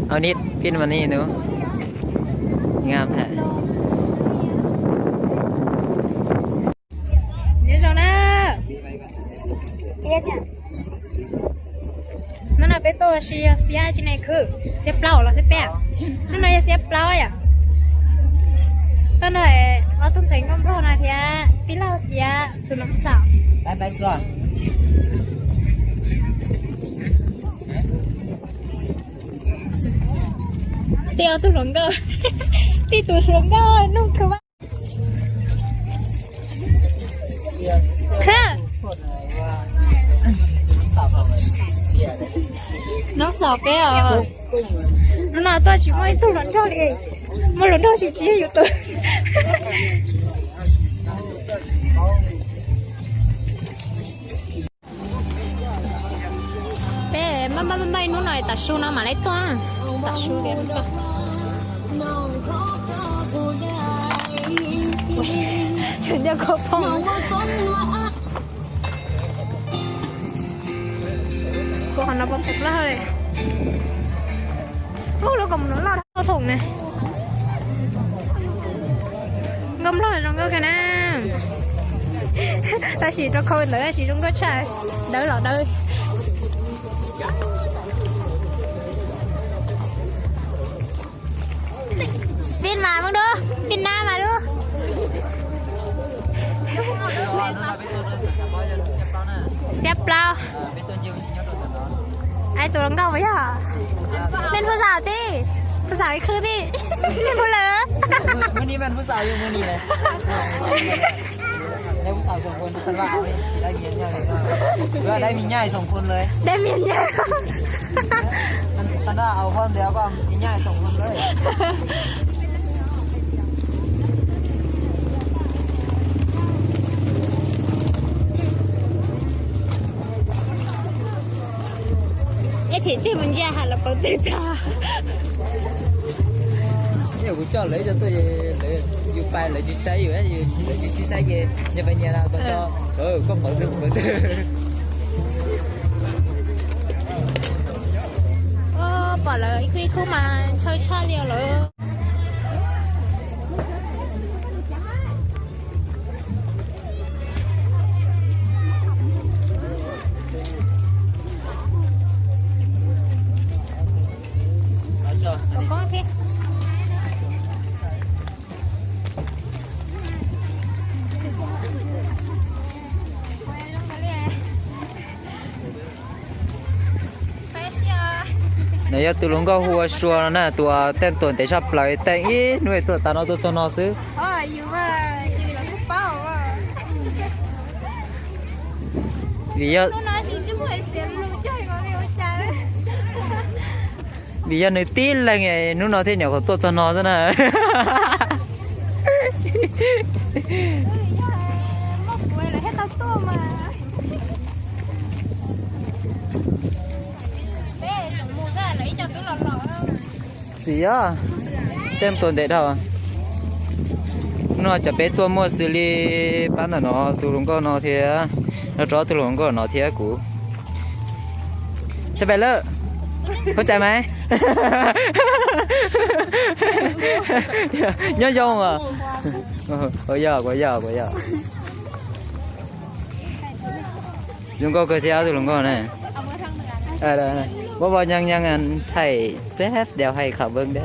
Âu nit pin mas ni nus. Ngam hab. Nyob zoo na. Hnub no peb tuaj ua si yog xiab tsis ne khwb, xiab plaub los xiab peb. Hnub no yog xiab plaub yom. Tuaj nrog ob tug ntxhais nkauj nplog no thiab tij laug thiab tus noo xaum. Tij ob tug hluas nkauj, tij tus hluas nkauj nuj kawg. Khwb, noo xaum peb os. Hnub no tuaj tsis muaj ib tug hluas nraug li, muaj hluas nraug tsis tsis yog yus tus. Peb maj maj maj hnub no tas su no mam li tuaj, tas su. Tseem nco koj phooj. Kuv qhov no pom pom loj li. Ub, lub koom no loj dhau thoom ne. Nkauj nplog zoo nkauj kawg na. Tab sis rau khau ntawd tab sis zoo nkauj tshaj. Dawb los dawb. Pin mas mus dub, pin nab mas dub. Xiab plaub. Ai, tus hluas nkauj puas yog? Peb phub xaum tij, phub xaum ib khwb tij, peb phub lawm. Dab mi nyaj. Ib chim tig mus ntsia has los paus twg tag. Yog kuv coj lawv cov tuaj, yus pais lawv tsis saib yus, lawv tsis sib saib ces nyias pais nyias na, koj paus twg kuv paus twg. Pom lawv ib khub ib khub mas ntshaw tshaj li lawm. No yog tus hluas nkauj hu ua Sua no na, tus uas teej tuam ntev tshaj plaws, teej ib hnub tuaj tas no tuaj txog no xwb. Vim yog, vim yog nws tib leeg hnub no thiaj nyuam qhuav tuaj txog no xwb na. Txiv yog, teej tuam ntev dhau. Hnub no cov peb tuaj muaj xws li pab ntawm no tus hluas nkauj no thiab, no rov tus hluas nkauj no thiab kuv. Sawv pem lawm, khuv tsai mas. Nyob zoo as. Kuv yog, kuv yog, kuv yog. Zoo nkauj kawg thiab tus hluas nkauj na. Vos vos nyees nyees thaij peb dau hais kham veej dab.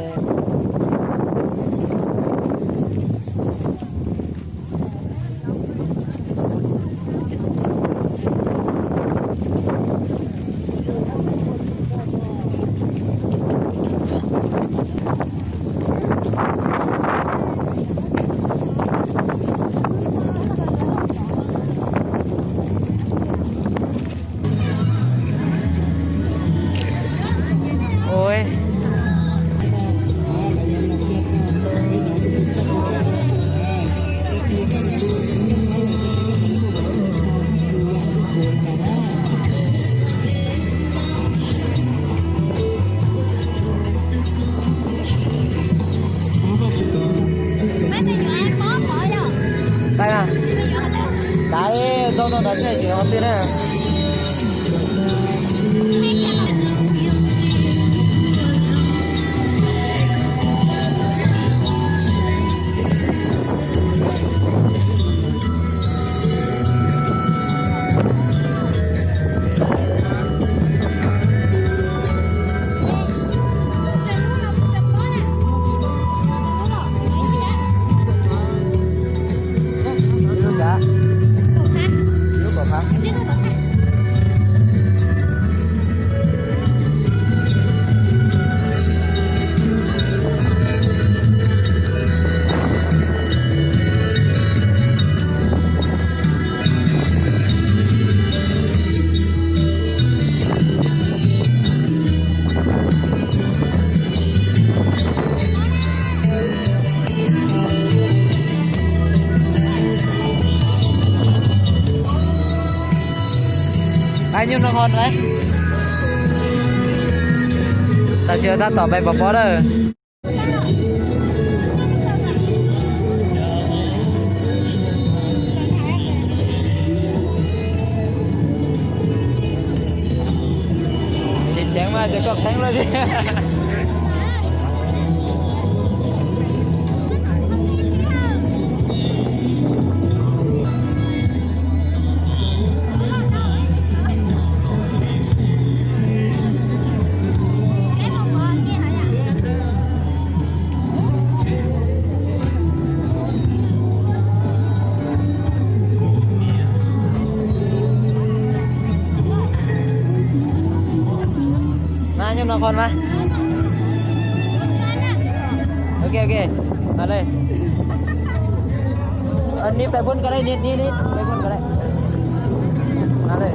Tais, tais, tau tau ntawd thiaj tsis ho twg na. Ai nyuj no ho na. Tam sim tab tom pais pov pob lawm. Tseem ceev mas ces koj kheev lawm thiab. Mas nyuj no ho mas. Ok, ok. Mas lej. Neb pais puab ko lej, neb, neb, neb pais puab ko lej. Mas lej.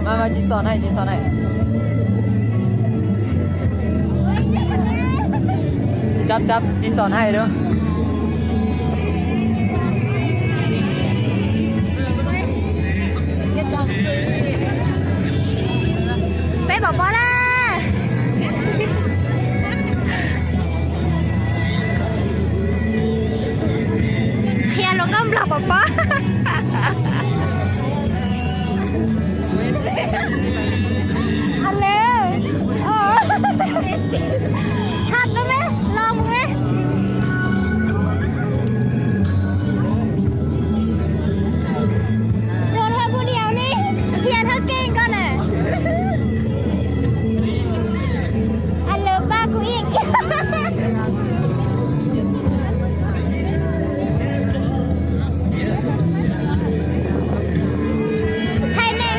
Mas, mas tsis xom na, tsis xom na. Cab cab tsis xom na lawm. Peb pov pob na. Qhia hluas nkauj Nplog pov pob. Hello. Hab no me, los mus me. Tus hluas phuj diam li, qhia thawj keej koj na. Hello, pab kuv ib kiag. Hais neeg,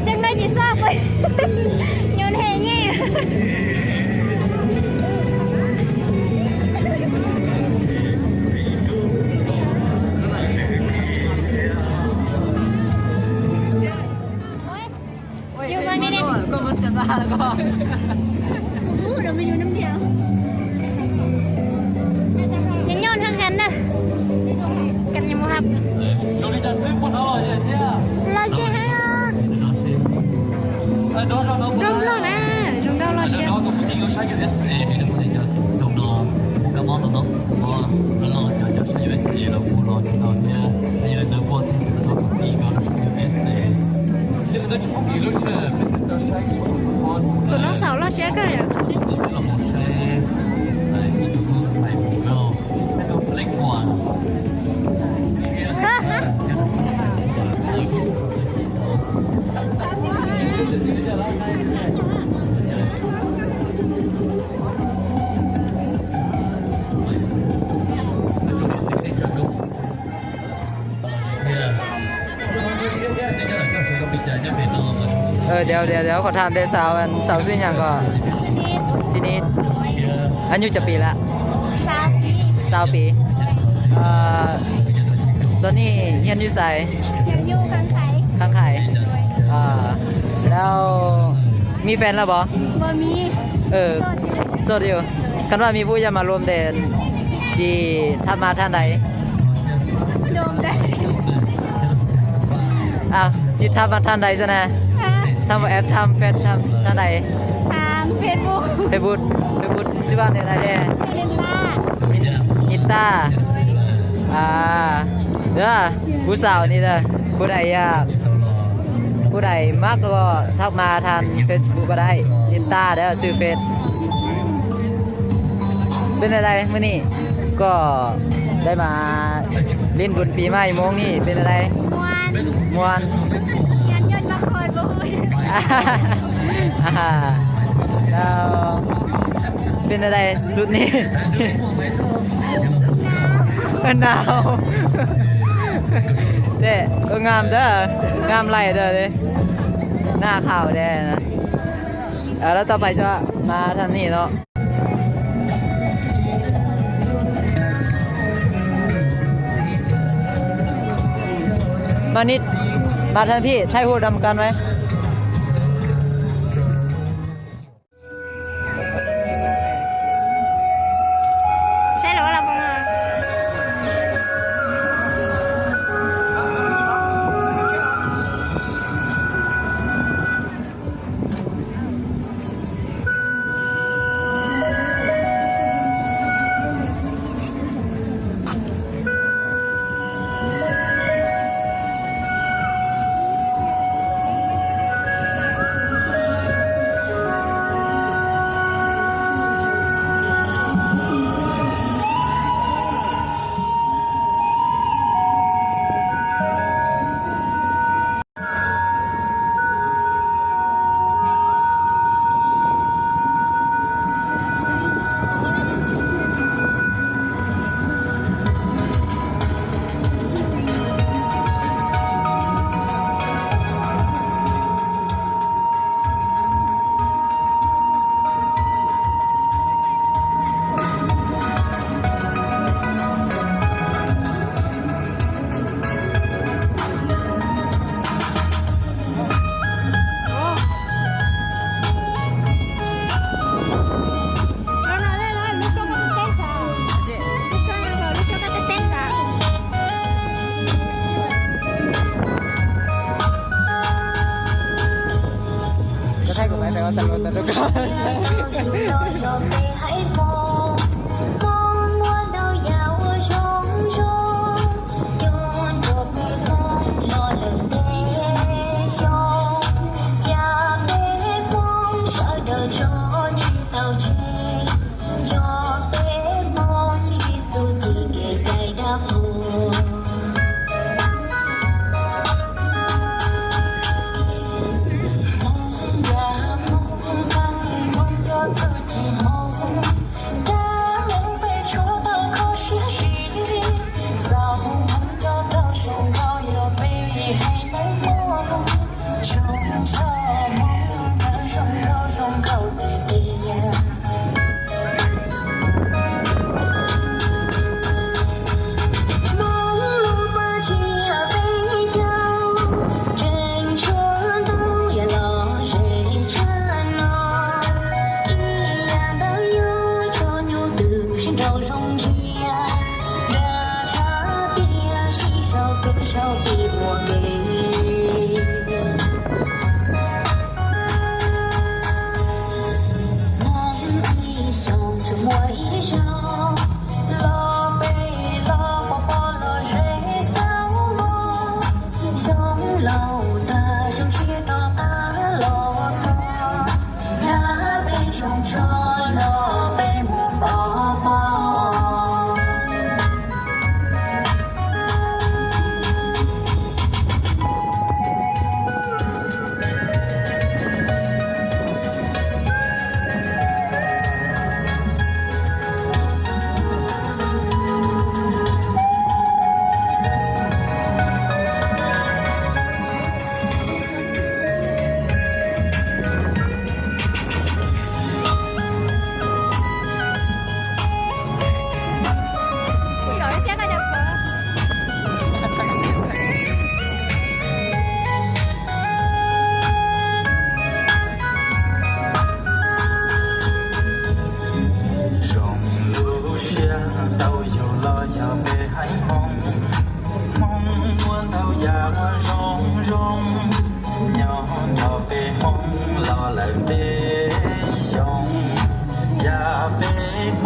tseem no tsis xoj puas nyuam hem nyej. Yus mas ne ne. Nyob nyob nrog nkaus na. Kam nyuam mus hab. Lom zem heev os. Nkauj Nplog na, zoo nkauj loj siab. Tus noob xaum loj siab kawg yom. Ua li, ua li, koj tham ntej xaus, xaus xwb nyag ko. Tsis nib. Nyuj cov pim lawm? Xaus pim. Tuab neeg nyuj xais? Khab Khais. Lawm. มีแฟนแล้วบ่ บ่มี เออ โสดอยู่ โสดอยู่ คันว่ามีผู้จะมาร่วมเดท จีทักมาทางใด โดมได้ อ้าว จีทักมาทางใดซะนะ ฮะ ทางแอป ทางเฟซ ทาง ทางใด ทางเฟซบุ๊ก เฟซบุ๊ก เฟซบุ๊ก ชื่อว่าอะไรแน่ ชื่อลินต้า ลินต้า อ่า เด้อ ผู้สาวนี่เด้อ ผู้ใดอยาก ผู้ใดมักก็ทักมาทางเฟซบุ๊กก็ได้ ลินต้าเด้อ ชื่อเฟซ เป็นอะไรมื้อนี้ ก็ได้มาเล่นบุญปีใหม่โมงนี่เป็นอะไร ม่วน ม่วน ยันยนต์มาคอนบ่ฮู้ อ่า แล้วเป็นอะไรสุดนี้ หนาว เออ หนาว เนี่ย เออ งามเด้อ งามไหลเด้อเลย หน้าขาวแดงนะ เออ แล้วต่อไปจะมาทางนี้เนาะ มานิด มาทางพี่ ใช่ฮูดดำกันไหม ใช่หรือว่าเราประมาณ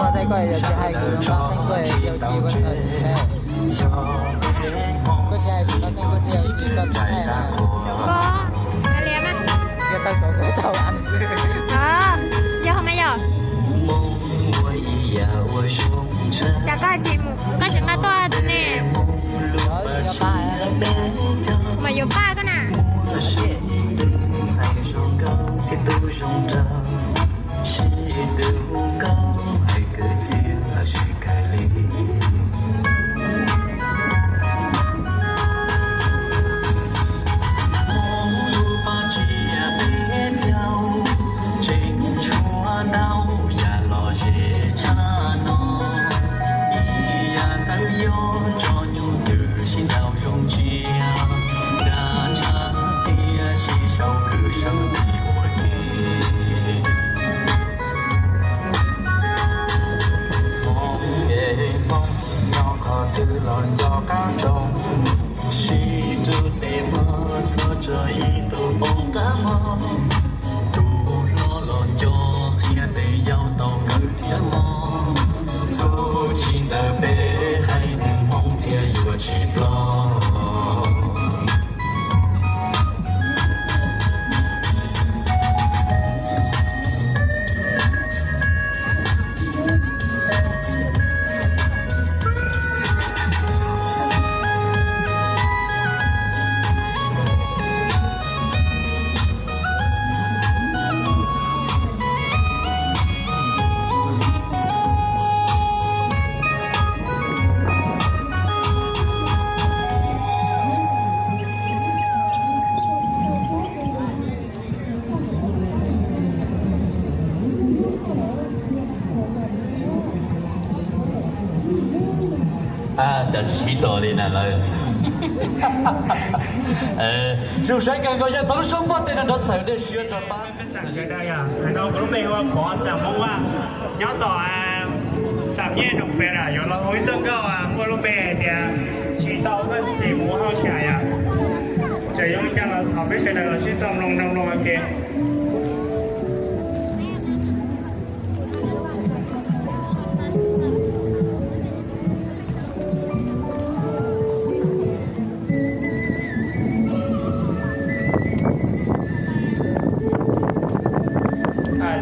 Tej koj yog tsis hais kuv los nqa teeb koj ua si koj tsis hais, koj tsis hais kuv nqa teeb koj ua si koj tsis hais na. Koj hais li mas. Yog tau saum koj tau. Yog mas yog. Cas koj tsis, koj tsis nqa tuaj ne? Mas yuav pab koj na. Nyob qhov twg los nco qab ntsoov, sib rub tes muag txhua txhua ib tug poob qab mob. Tus hlob los nco qhia tes yau tau kawm thiab mob, txuj ci ntawm peb haiv neeg Hmoob thiaj yuav tsis ploj. Cov tsis sib hlub li na lawm. Zoo saib kawg nkaus, yog tau lub suab npuaj tej no nrov txhaws dej siab rau pab. Sawv daws, ntawm no kuv lub npe hu ua Pov Xam Hmoob Vaj, nyob tom Xam Nyej Noom Pes na, yuav los hu ib txoj nkauj muaj lub npe hais tias tsis tau koj tsis mus hauj sam yom. Tseem yuav li cas los thov peb sawv daws los sib txoj mloog nrog mloog ua ke.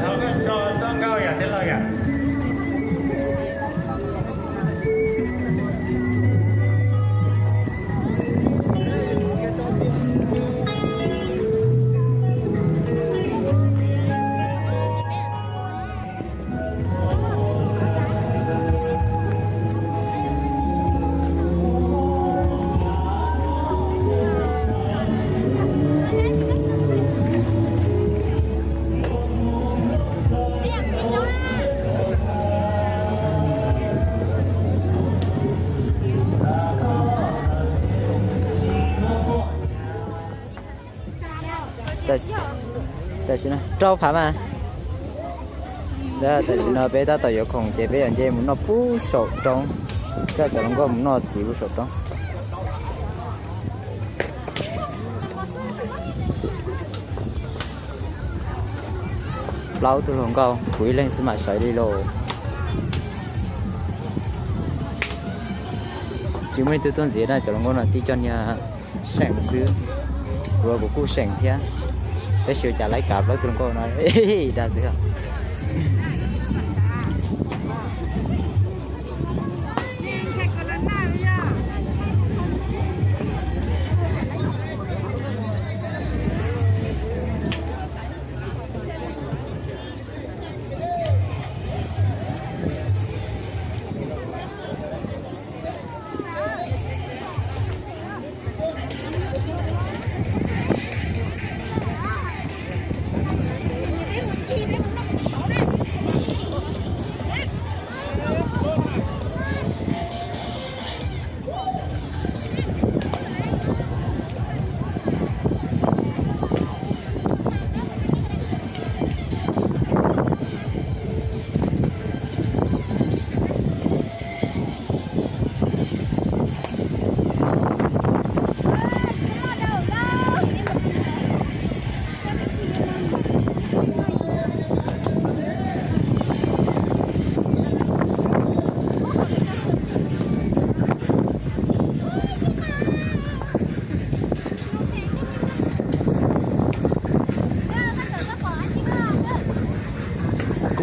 Thov koj tso txoj nkauj yam thiab los yom. Tam sim no rau phav mas. Tam sim no peb tab tom yuav khoom ces peb yuav nce mus noj pub saum roob, coj cov hluas nkauj mus noj txiv pub saum roob. Plaub tug hluas nkauj, kuv ib leeg xwb mas sawv li lauj. Tsis muaj ib tug tuaj ntxiv na, cov hluas nkauj no tib co niag seem xwb. Kuv, kuv kuj seem thiab, tab sis ua cas laib kav plaub tug hluas nkauj no dag xwb.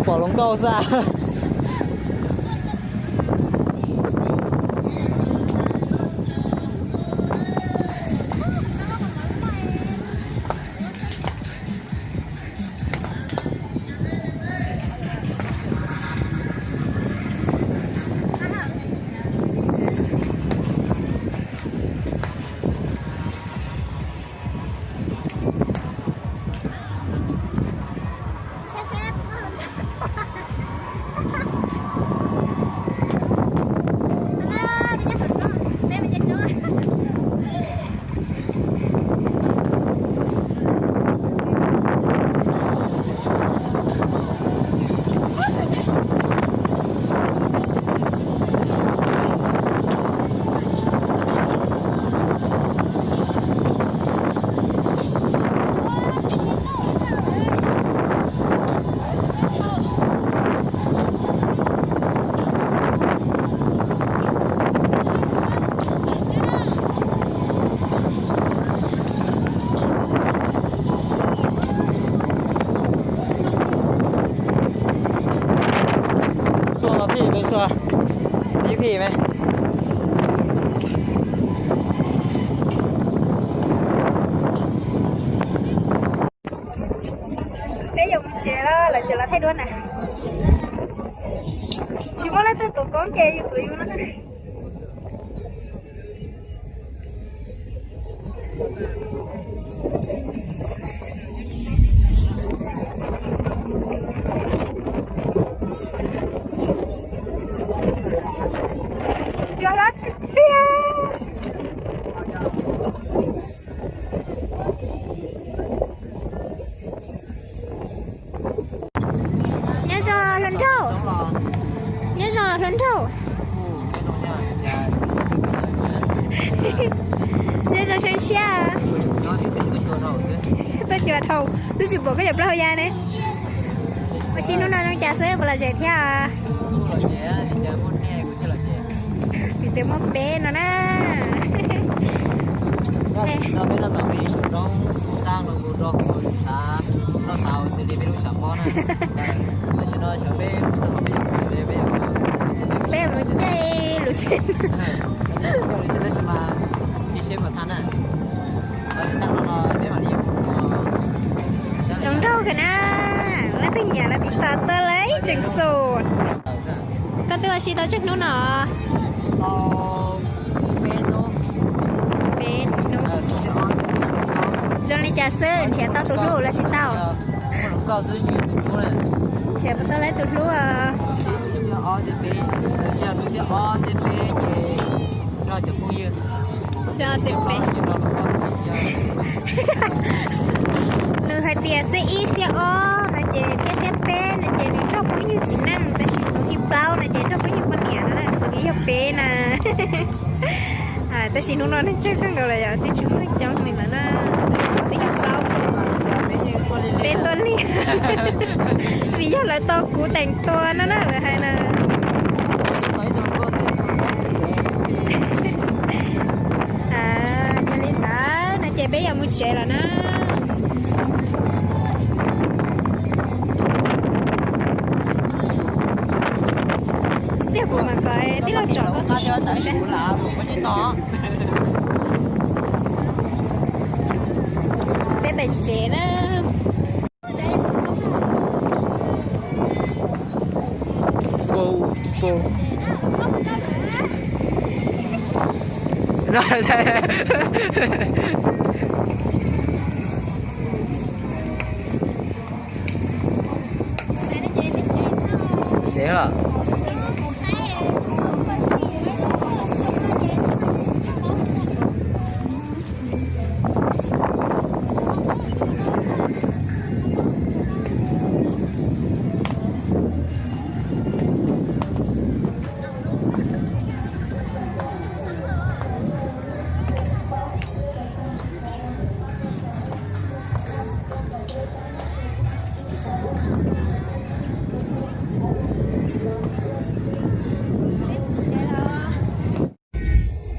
Pom hluas nkauj xwb. Xuas los phim, xuas ib phim me. Peb yuav mus tsev los lawv tseem los thaij duab na. Tsis muaj leej twg tuav koob ces yus tuav yus no. Cua hlob tiag tiag. Nyob zoo hluas nraug. Nyob zoo hluas nraug. Nyob zoo xyoo tshiab. Tuaj cuag dhau, twb tsis pom koj cov plaub hau ya ne. Ua si hnub no zoo cas xwb puas lom zem thiab? Vim tias muaj peb no na. Peb mus caij lus xwb. Zoo nraug kawg na. Leej twg nyiam los tiv tauj tuaj lauj, tseem xum. Koj twb ua si tau tsawg hnub no? Peb hnub. Zoo li cas xwb, nrhiav tau tus hlub los tsis tau? Nrhiav puas tau lawv tus hlub? Nws hais tias xiab ib xiab ob no ces thiab xiab peb no ces nws nrog phooj ywg txiv neej, tab sis hnub thib plaub no ces nrog phooj ywg poj niam no na, xws li yog peb na. Tab sis hnub no neeg tsawg kawg nkaus lawm yom, twb tsis muaj neeg coob li ntawd na. Hnub thib plaub peb tuaj lig, vim yog lawv tau kuv teem tua no na, lawv hais na. Yog li ntawd no ces peb yuav mus tsev lawm na. Tiag, kuv mam kom tij laug tsom tau tus seb. Peb pem tsev na. Tsev lawm.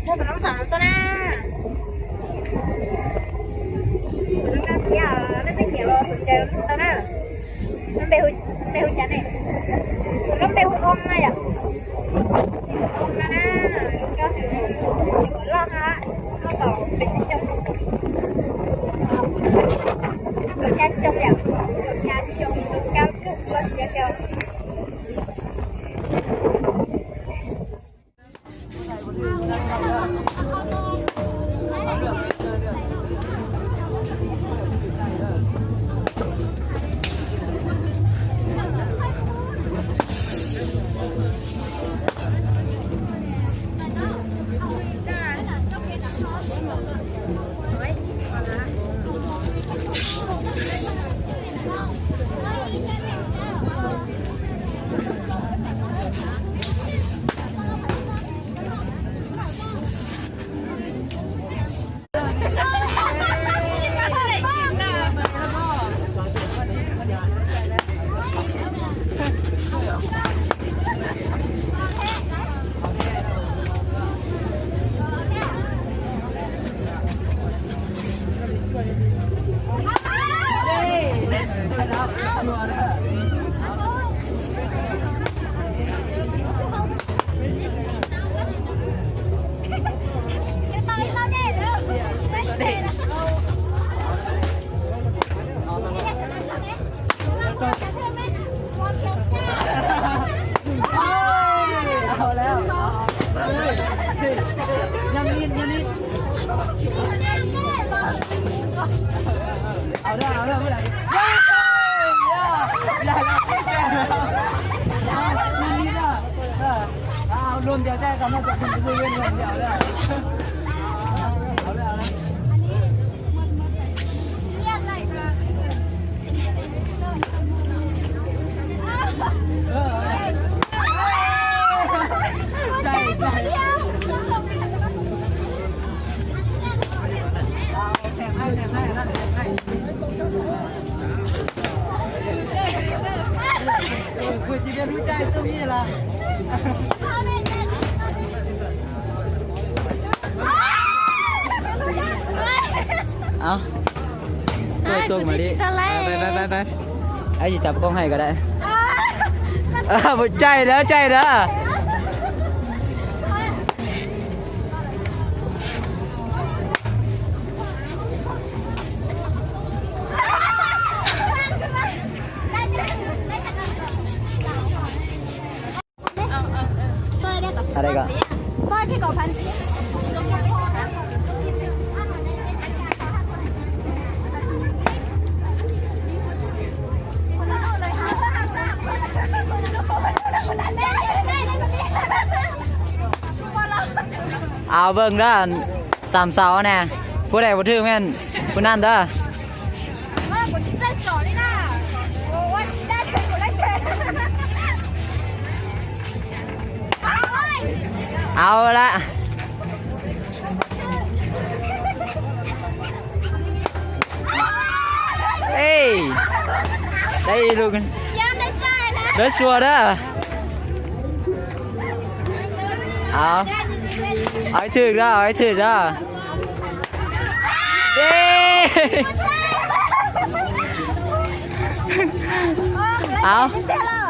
Nrog tus noob txhom no tuaj na. Leej twg nyiam los sawv cev tau na. Npe hu cas ne? เอาแล้ว ยังนิด ยังนิด เอาได้ เอาได้ เมื่อไหร่ เอารวมเดียวได้ ตอนนั้นจะเป็นเพื่อนรวมเดียวได้ เอาได้ เอาได้ เอา ตัวตัวมาดิ ไปไปไปไปไป ไอ้จับกล้องให้ก็ได้ อ่า บ่ใช่แล้ว ใช่แล้ว อะไรก่อน เอาเบิ่งเด้อ สามเสานะ ผู้ใดบ่ถืกแม่นผู้นั้นเด้อ เอาละ เอ้ย ได้อีกลูกหนึ่ง เด้อ ชัวร์เด้อ เอา เอาให้ถืกเด้อ เอาให้ถืกเด้อ เย้ เอา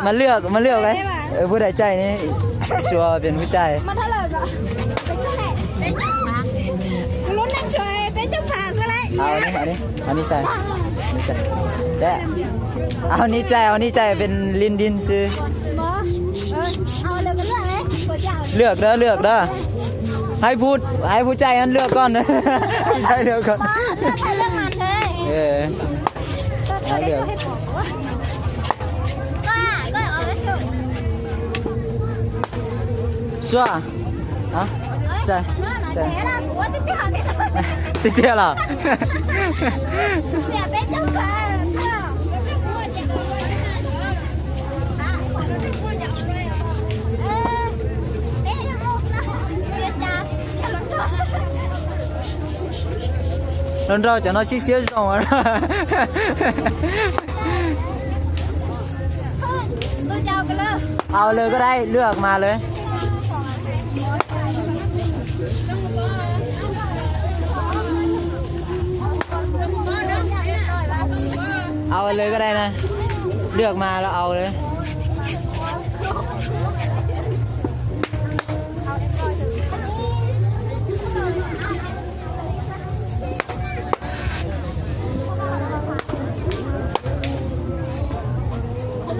มาเลือก มาเลือกเลย เออ ผู้ใดใช่นี่ ชัวร์เป็นผู้ชาย เอาอันนี้ เอาอันนี้ เอาอันนี้ใส่ อันนี้ใส่ แต่ เอาอันนี้ใส่ เอาอันนี้ใส่เป็นลินดินซื้อ เลือกเด้อ เลือกเด้อ ให้ผู้ ให้ผู้ชายนั้นเลือกก่อน ผู้ชายเลือกก่อน เออ เอาเลือก ชัวร์ อ่ะ ใช่ ใช่ ติดเตี้ยเหรอ Lub nrog cov no siab siab zoo. เอาเลยก็ได้ เลือกมาเลย เอาเลยก็ได้นะ เลือกมาแล้วเอาเลย Ua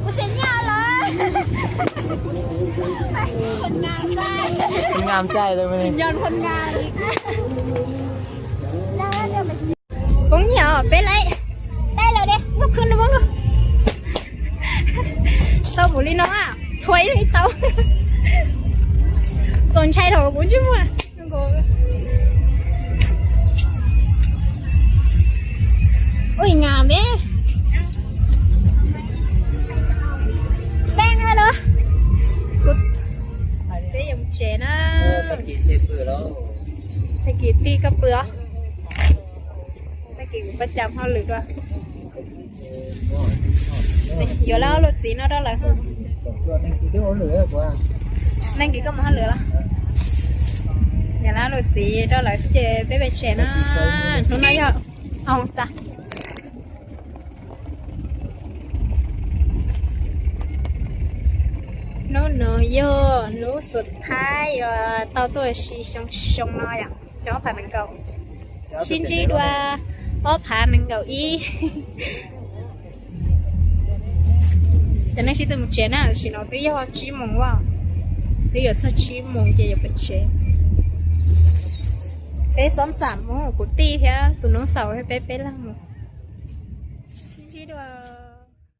Ua xim nyaj los. Phim nyaj ntxaij, phim nyaj ntxaij. Poob nyiaj os, peb laib, peb laib de, muab khwv rau Hmoob lauj. Tau mus li no, txhua ib leeg ib tau. Txaus ntshai dhau kuv ntsej muag. Ui, ngam me. Xeeb na los. Peb yuav mus tsev na. Tag kis tig koj pw os. Tag kis kuv pab cas hauj lwm dua. Yuav lawv ob lub txiv no rau lawv. Neej kis koj mus hauj lwm los? Yuav lawv ob lub txiv rau lawv xwb ces peb pem tsev na. Hnub no yog hoo txas. Hnub no yog hnub xub thawj uas tau tuaj ua si xyoo xyoo no yom, xyoo ob phav nees nkaum. Sib ntsib dua ob phav nees nkaum ib. Ces nej sib tw mus tsev na, tam sim no twb yog tsib moos as, twb yuav txog tsib moos ces yuav pem tsev. Peb xob ntxam mus, kuv tij thiab tus nus xaus thiab peb peb leeg mus.